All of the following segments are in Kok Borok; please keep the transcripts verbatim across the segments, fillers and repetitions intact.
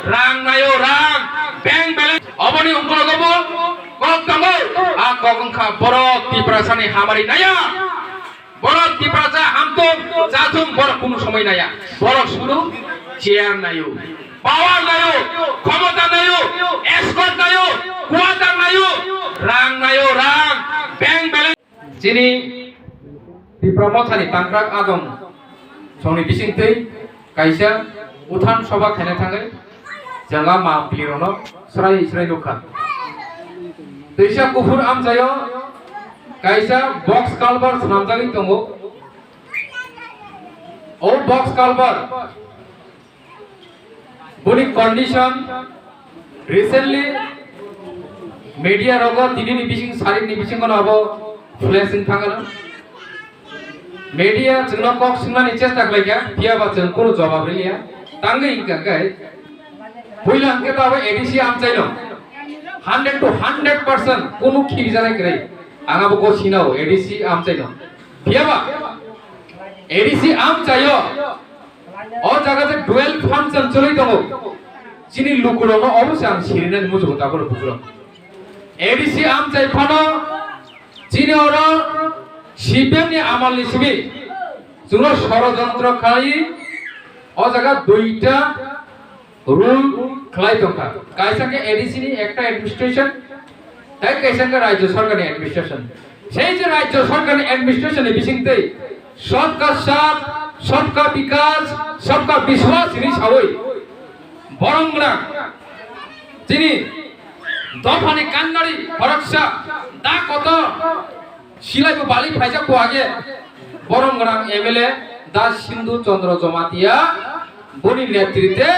Rang nayo, rang, bank balance. Oboni ungkologo bo kok tongo. A kok wngkha borok Tiprasani hamari naya. Borok Tiprasa hamtung, chathung, borok kunu somoi naya. Borok suru chair nayo, power nayo, khomota nayo, escort nayo, quarter nayo, rang nayo, rang, bank balance. Chini Tipra Mothani tangkrak adong songni bisingtwi kaisa uthan soba khaina thangwi janga ma pilirokno srai srai nukha. Twisa kuphur amchaio kaisa box culvert swnamjagwi tongo. O box culvert boni condition recently media rogo tini ni bising, sarik ni bising kono abo flash wng thangano. Media chwngno kok swngmani chesta khlaikha, phiya ba chwng kunu jawab riliya. Tangwi hwnkha khe puila hwnkhe to abo A D C amchaino hundred to hundred percent kunu khibijaknai kwrwi. Ang abo go sinao A D C amchaino. Phiya ba A D C amchaio o jaga je dual function chwlwi tongo. Chini lukurokno obo se ang sirinani muchungo, takoro bukurok. A D C amchai phano chini oro C P M ni amalni simi chwngno sorojontro khlai o jaga duita rule khlai tongkha. Kaisa khe A D C ni ekta administration, tei kaisa khe Rajya Sarkar ni administration. Sei je Rajya Sarkar ni administration ni bisingtwi Sabka Saath, Sabka Vikas, Sabka Vishwas hinwi sawi borok gwnang chini dophani kannari khoroksa da kotor silaibo bali phaijak bo age borok gwnang M L A da Sindhu Chandra Jamatia boni netrite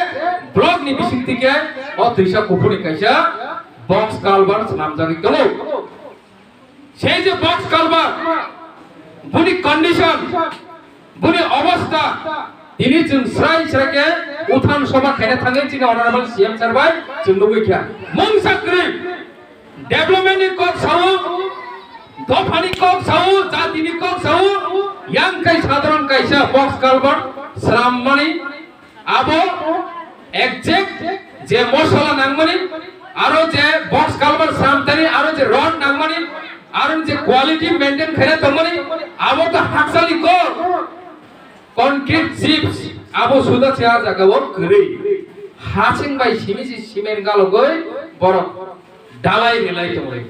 block ni bisingtwi khe o twisa kuphurni kaisa box culvert swnamjagwi tongo. Sei je box culvert, boni condition, boni obostha, tini chwng srai srai khe uthan soba khaina thangwi chini honorable C M sir bai chwng nugwi kha. Mungsa kwrwi, development ni kok sao, dopha ni kok sao, jati ni kok sao, yang khai sadharon kaisa box culvert swnam mani, abo exact je mosola nangmani, aro je box culvert swnamtani, aro je rod nangmani, aro je quality maintain khaina tongmani, abo to haksalni kok. Concrete chips abo suda se a jaga o kwrwi. Hasing bai simi si cement galogoi borok dalai rilai tongwi.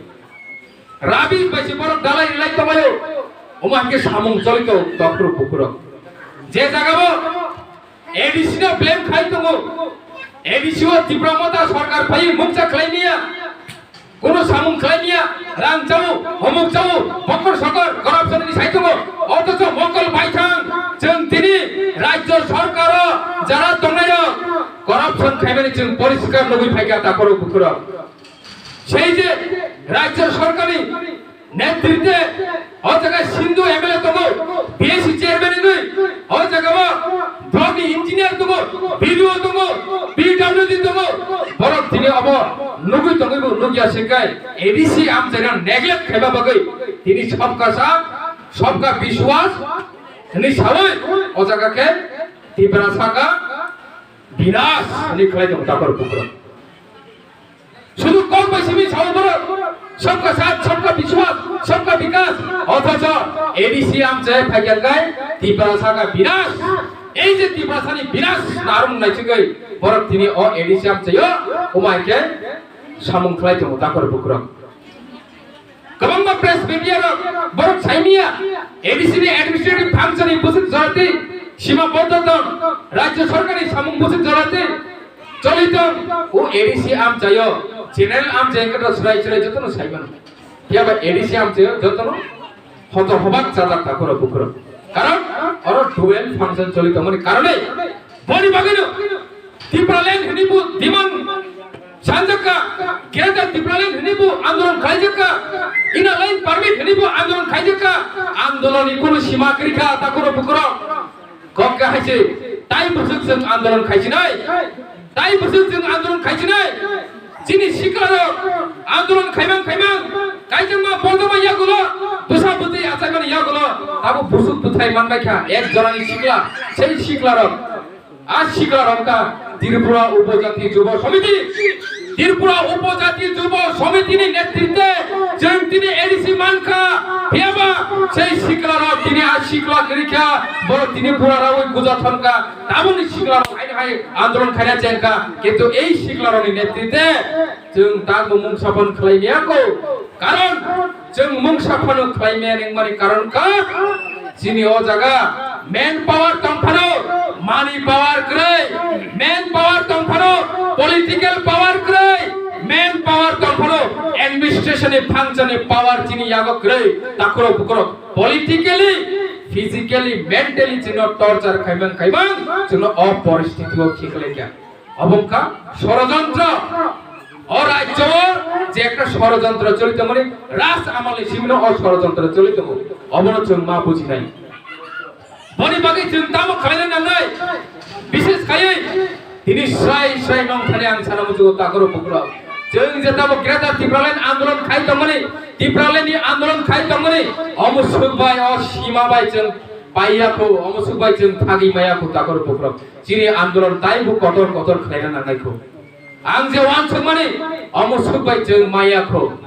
Rabi bai se borok dalai rilai tongwi. Omo hwnkhe samung choli to doktor bukurok. Je jaga o A D C no blame khai tongo. A D C o Tipra Motha sarkar phai mungsa khlai niya. Kono samung khlai niya, rang chao, homok chao, bokor sokor, corruption ni sai tongo. Othocho mokol baithang, chwng tini rajyo sarkar o jara tongnai rok corruption khaimani chwng poriskar nugwi phaikha takhoro bukhuro. Sei je rajyo sarkar ni netrite o jaga Sindhu M L A tongo, P S C chairman hinwi, o jaga o block ni engineer tongo, B D O tongo, P W D tongo, borok tini obo nugwi tongwi bo nugya se kai, A D C amchaino neglect khaiba bagwi tini sabka saath, sabka vishwas hinwi sawi o jaga khe Tiprasa ka binash hinwi khlai tongo takhor bukhro. Sudu kok bai simi sao borok, sabka saath, sabka vishwas, sabka vikas. Othocho A D C amchai phaikya kai Tiprasa ka binash. Ei je Tiprasa ni binash narwk naichigwi borok tini o A D C amchaio umai khe samung khlai tongo takhor bukhro. Kwbangma press media rok borok saimiya A D C ni administrative function ni bwswk jorati sima boddo tong, rajyo sarkar ni samung bwswk jorati choli tong, o A D C amchaio, general amchai wngkhe to chwrai chwrai jotono saimano. Phiya ba A D C amchaio jotono hoto hobak chajak takhoro bukhro. Karon oro dual function choli tongmani karone boni bagwino Tipraland hwnwi bo demand sanjakka, Greater Tipraland hwnwi bo andolon khaijakka, Inner Line Permit hwnwi bo andolon khaijakka, andolonni kunu sima kwrwikha takhoro bukhro. Kok khe hai se, tai bwswk chwng andolon khaisinai, tai bwswk chwng andolon khaisinai. Chini siklarok andolon khaimang khaimang, kaijakma borjama yagulo, bwsa bwtwi achaimani yagulo, abo bwswk bwthai manbaikha, ek jorani sikla, sei siklarok. A sikla rok wngkha Tripura Upojati Jubo Samiti, Tripura Upojati Jubo Samitini netritwe chwng tini A D C mankha, phiyaba sei siklarok tini a sikla kwrwikha, borok tini pura rawi guja thangkha, tabukni siklarok haino hai andolon khaina chengkha, kintu ei siklarokni netritwe chwng tamo mung sapan khlai miyakho, karon chwng mungsa phano khlai maya nangmani karon kha, chini o jaga man power tong phano, money power kwrwi, man power tong phano, political power kwrwi, man power tong phano, administration ni function ni power chini yago kwrwi, takhurok bukhurok politically, physically, mentally chwngno torture khaimang khaimang chwngno o poristiti o khiklai kha. Obo wngkha sorojontro. O rajyo o je ekta sorojontro choli tongmani, Raj Amal ni simino o sorojontro choli tongo. Obono chwng ma bujinai. Boni bagwi chwng tamo khlaina nangnai? Bishes khaiwi tini srai srai nongthani ang sana muchungo takoro bukrok. Chwng je tamo Greater Tipraland andolon khai tongmani, Tipraland ni andolon khai tongmani, omo swk bai o sima bai chwng paiya kho, omo swk bai chwng thagwi maya kho takoro bukrok. Chini andolon taibo kotor kotor khlaina nangnai kho. Ang je uansukmani, omo swk bai chwng maya kho.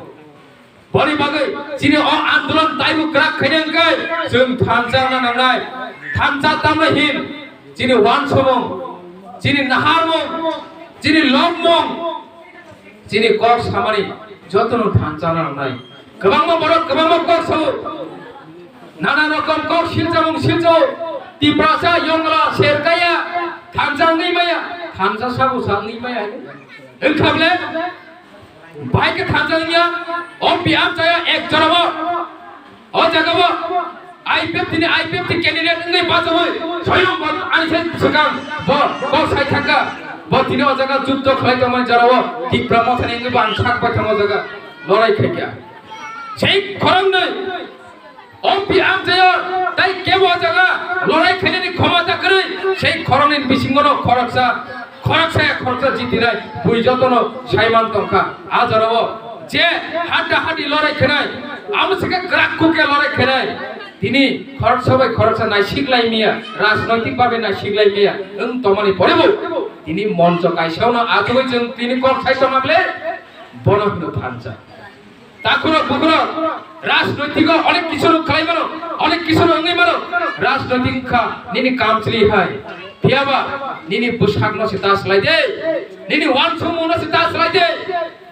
Boni bagwi chini o andolon taibo kwrak khaina hwnkhe chwng thansa wngna nangnai. Thansa tamno hin, chini uansukmung, chini naharmung, chini lobmung, chini kok samani jotono thansa wngna nangnai. Kwbangma borok kwbangma kok sao. Nana rokom kok silchamung silchao. Tiprasa yongla serkaya. Thansa wngwi maya. Thansa sabo sa wngwi maya. Wngkha bole? Bai khe thansa wngya. O P M chaya ek jora bo. O jaga bo. I P F T ni I P F T candidate wngwi bachawi. Soyong bo ani se swkang. Bo, bo sai thangka. Bo tini o jaga juddo khlai tongmani jora o. Tipra mothani wngwi bo ang sak bai thango jaga. Lorai khaikya. Sei khorang nai. O P M chaya, tai kebo jaga lorai khainani khomota kwrwi, sei khoroknwi bisingono khoroksa, khoroksa ya khoroksa jitinai bui jotono saiman tongkha. A jorao je hadda hadi lorai khainai, amo sika kwrak kukya lorai khainai, tini khoroksa bai khoroksa naisik lai miya, rajnoitik babe naisik lai miya, wng tongmani porebo tini moncho kaisano achugwi chwng tini kok sai tongma ble, bono hino thansa. Takhurok bukhurok, rajnoitiko onek kisu rok khlai mano, onek kisu rok wngwi mano. Rajnoitik wngkha nini kamchwlwi hai. Phiyaba nini bwsakno se ta slai de, nini uansukmungno se ta slai de,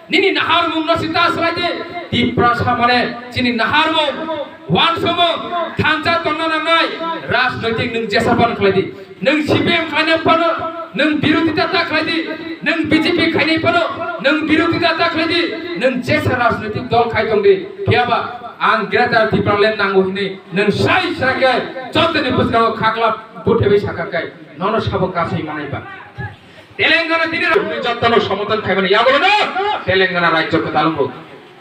nini naharmungno se ta slai de. Tiprasa mane chini naharmung, uansukmung, thansa tongna nangnai, rajnoitik nwng jesa pan khlai di. Nwng C P M khlainai phano, nwng birodita ta khlai di, nwng B J P khainai phano, nwng birodita ta khlai di, nwng jesa rajnoitik dol khai tong di. Phiyaba ang Greater Tipraland nango hinwi nwng sai sai khe jotoni bwskango khakla buthebai sakha khe nono sabo kasui manai ba. Telangana tini rok jotono somothan khaimani yago no Telangana rajyo kwtal wngbo.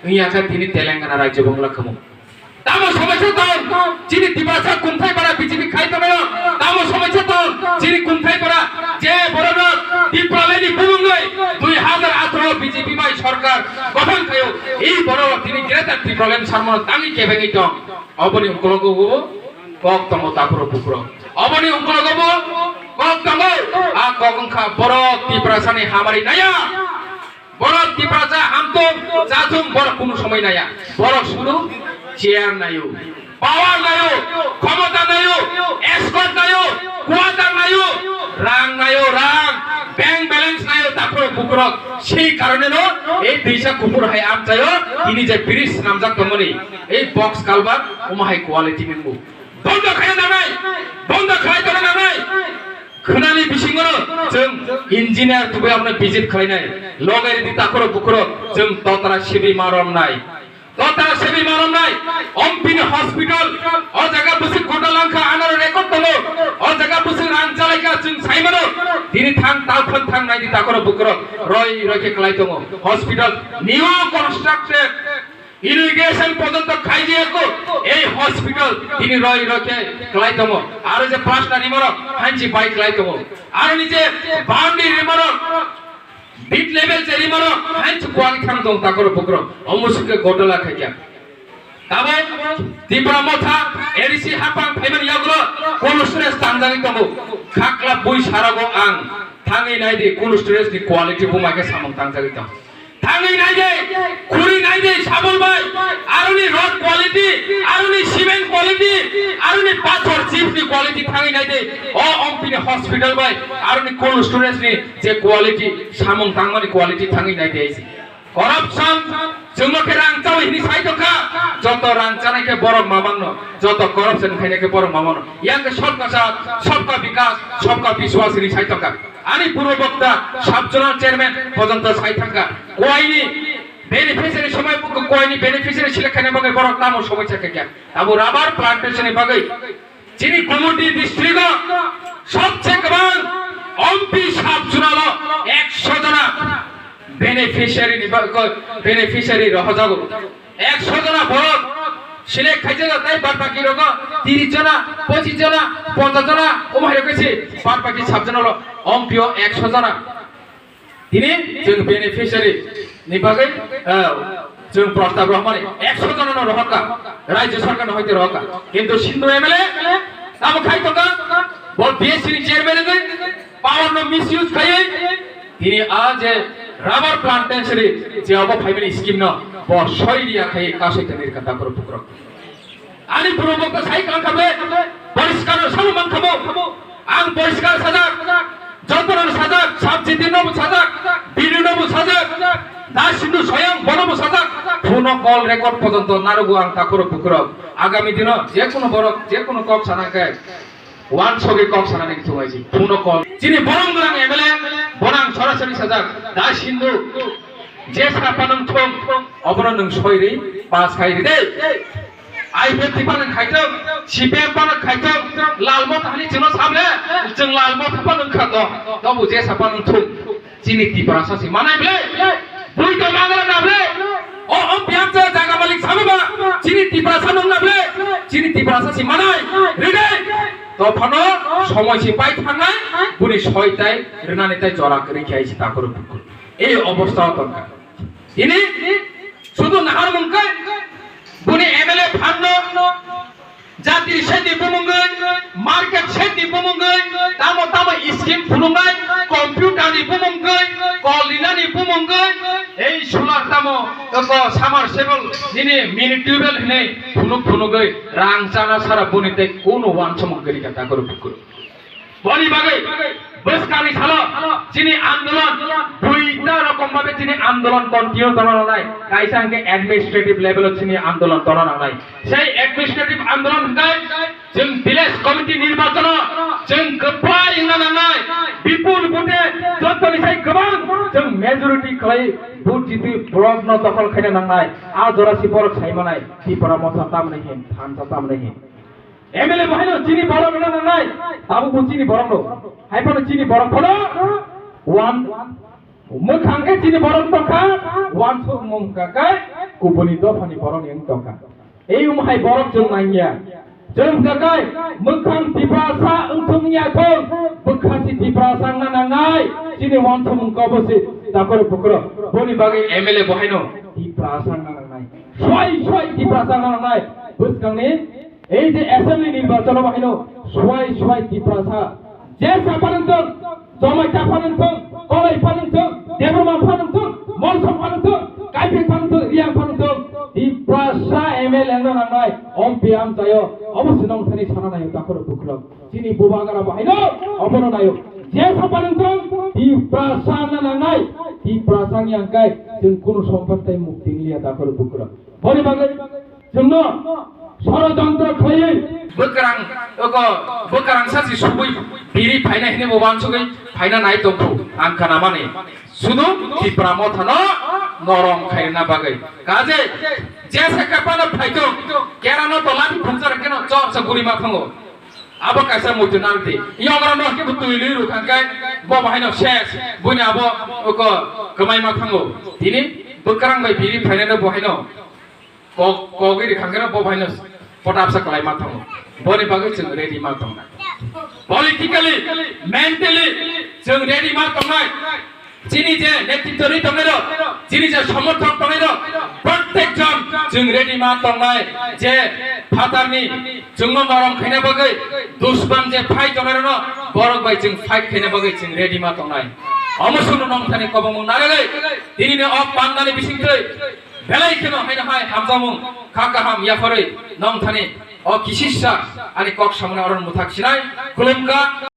Wngya khe tini Telangana rajyo bongla khamu. Tamo somai se tong, chini Tiprasa kungthai para B J P khai tongnaio. Tamo somai se tong, chini kungthai para je borok Tipraland ni bumungwi dui hazar atharo B J P bai sorkar gothon khaio. Ei borok tini Greater Tipraland samano tangwi kebengwi tong. Oboni ukologo bo kok tongo tapuro bupuro. Oboni ukologo bo kok tongo. A kok wngkha borok Tiprasani hamari naya. Borok Tiprasa hamtung, chathung borok kunu somoi naya. Borok sunu chair nayo, power nayo, khomota nayo, escort nayo, quarter nayo, rang nayo, rang, bank balance nayo, takhurok bukhurok. Sei karone no ei twisa kuphur hai amchaio, tini je bridge swnamjak tongmani, ei box culvert, omo hai quality nangbo. Bondo khaina nangnai, bondo khlai tongna nangnai. Khwnani bisingono chwng engineer tubui abono visit khlainai. Logai ridi takhurok bukhurok chwng totra sibi ma romnai. Totra sibi ma romnai. Ompini hospital, o jaga bwswk gota langkha anaro record tongo. O jaga bwswk rang chalaikha chwng saimano. Tini thang talphang thang naidi takhurok bukhurok roi roi khe klai tongo. Hospital new constructed. Irrigation porjonto khaijiyako ei hospital tini roi roi khe klai tongo. Aro je plaster rimarok hanchi bai klai tongo. Aro ni je boundary rimarok, bit level je rimarok hanchi kuagi thang tong takhurok bukhurok. Omo sike gotala khaikha. Tabuk Tipra Motha A D C hapang phaimani yagulo kunu students tangjagwi tongo. Khakla bui sarago ang thangwi naidi kunu students ni quality buma khe samung tangjagwi tong. Thangwi naidi, khuri naidi Sabul bai, aroni road quality, aroni cement quality, aroni pathor chips ni quality thangwi naidi. O Ompi ni hospital bai, aroni kunu students ni je quality, samung tangmani quality thangwi naidi. Corruption, chwngno khe rang chawi hini sai tongkha, joto rang chanai khe borok mamangno, joto corruption khainai khe borok mamangno. Yang khe sabka saath, sabka vikas, sabka vishwas hini sai tongkha. Ani purbo bokta, sub zonal chairman porjonto sai thangkha. Koini beneficiary somai buku koini beneficiary select khaina bagwi borok tamo somai chakha kya. Abo rubber plantation ni bagwi Chini Gumoti district o sobse kwbang Ompi sub zonal o ekso jona beneficiary ni ba-, ko-, beneficiary rohojago. Ekso jona borok select khaijago, tai bad baki rogo tiris jona, pochis jona, ponchas jona, omo hai rokhe se bad baki sub zonal o Ompi o ekso jona. Tini chwng beneficiary ni bagwi, eh, chwng prostab rohormani ekso jona no rohorkha, Rajya Sarkar no hoite rohorkha. Kintu Sindhu M L A abo khai tongkha, bo B S C ni chairman wngwi power no misuse khaiwi tini a je rubber plantation ri je abo phaimani scheme no bo soi riya khai kasoi tani rikha takhoro bukrok. Ani purbo bokta sai kang kha ble, poriskar no samo man kha bo. Ang poriskar sajak, joto no sajak, sub city no bo sajak, B D O no bo sajak, Da Sindhu soyang bono bo sajak. Phone call record porjonto narugo ang takhoro bukrok. Agami dino je kono borok, je kono kok sana khe, wansogwi kok sana ni thung aisi. Phone call. Chini borok gwnang M L A, bono ang sorasori sajak, Da Sindhu, je sapa nung thung, obono nung soi ri, pass khai ri de. I P F T phano khaitwk, C P M phano khaitwk, Lal Motha hani chwngno sable, chwng Lal Motha phano wngkha to, tobo je sa phano wngthung, chini Tiprasa si manai ble, bui to mangra na ble, o, o biyam je jaga malik sabo ba, chini Tiprasa nung na ble, chini Tiprasa si manai, ride, to phano somoi si pai thangnai, buni soi tai, rwnani tai jora kwrwi khai si takhoro bukur. Ei obostha o tongkha. Tini sudu nahar mungkai, buni M L A phanno, jati sedi bumungwi, market sedi bumungwi, tamo tamo scheme phunuknai, computer ni bumungwi, kol rinani bumungwi, ei solar tamo, oko submersible, nini mini tubewell hinwi phunuk phunugwi, rang chana sara buni tei kono wansomung kwrwi kha takhoro bukur. Boni bagwi bwskangni salo chini andolon duita rokom babe chini andolon continue tongna nangnai. Kaisa hwnkhe administrative level o chini andolon tongna nangnai. Sei administrative andolon hwnkhe chwng village committee nirbachano chwng kwplai wngna nangnai. Bipul vote jotoni sai kwbang chwng majority khlai vote jitwi borokno dokhol khaina nangnai. A jora si borok sai manai Tipra Motha tamni hin, thansa tamni hin. M L A bo haino chini borok wngna nangnai, tabuk bo chini borok no. Hai phano chini borok phano wan mwkhang khe chini borok tongkha, wansuk mung kha khe kubuni dophani borok ni wng tongkha. Ei um hai borok chwng nangya. Chwng kha khe mwkhang Tiprasa wngthung ya thung, bwkha si Tiprasa wngna nangnai, chini wansuk mung kobo si takhoro bukhoro. Boni bagwi M L A bo haino Tiprasa wngna nangnai. Swai swai Tiprasa wngna nangnai. Bwskangni Ei je assembly nirbachano bahaino swai swai Tiprasa, je sa phanang thung, Jamatia phanang thung, Kolai phanang thung, Debbarma phanang thung, Molsom phanang thung, Kaipik phanang thung, Reang phanang thung, Tiprasa M L A wngna nangnai, ompi amchaio, obo se nong thani sana naio takhoro bukhulok. Chini bubagra bahaino, obono naio. Je sa phanang thung, Tiprasa wngna nangnai, Tiprasa wngya hwnkhe, chwng kunu sompat tei mukti wngya takhoro bukhulok. Boni bagwi Chwngno sorojontro khaiwi bwkrang, oko bwkrang sachi subui biri phaina hinwi bo wansugwi phaina nai tongkhu ang khanamani. Sudu Tipra Mothano norom khairina bagwi. Kaje jesa kapano phaitong, kerano to lathi phungchar keno chor sa guri ma thango. Abo kaisa muitu nangdi. Yongra no ke butui lui ru khangkai bo bahaino ses. Buini abo oko kwmai ma thango. Tini bwkrang bai biri phainano bo haino Kok, kogwi rikha khe bo baino potapsa kwlai ma tongo. Boni bagwi chwng ready ma tongnai. Politically, mentally chwng ready ma tongnai. Chini je netritwrwi tongnai rok, chini je somorthok tongnai rok, Prottek jon chwng ready ma tongnai je phatarni chwngno norom khaina bagwi, dushman je fight tongnai rokno borok bai chwng fight khaina bagwi chwng ready ma tongnai. Omo songno nongthani kobongmung narwgwi tinini o pandani bisingtwi belai kheno haino hai hamjakmung kha kaham yapharwi nongthani o kisisa ani kok samani oro mwthak sinai khulumkha.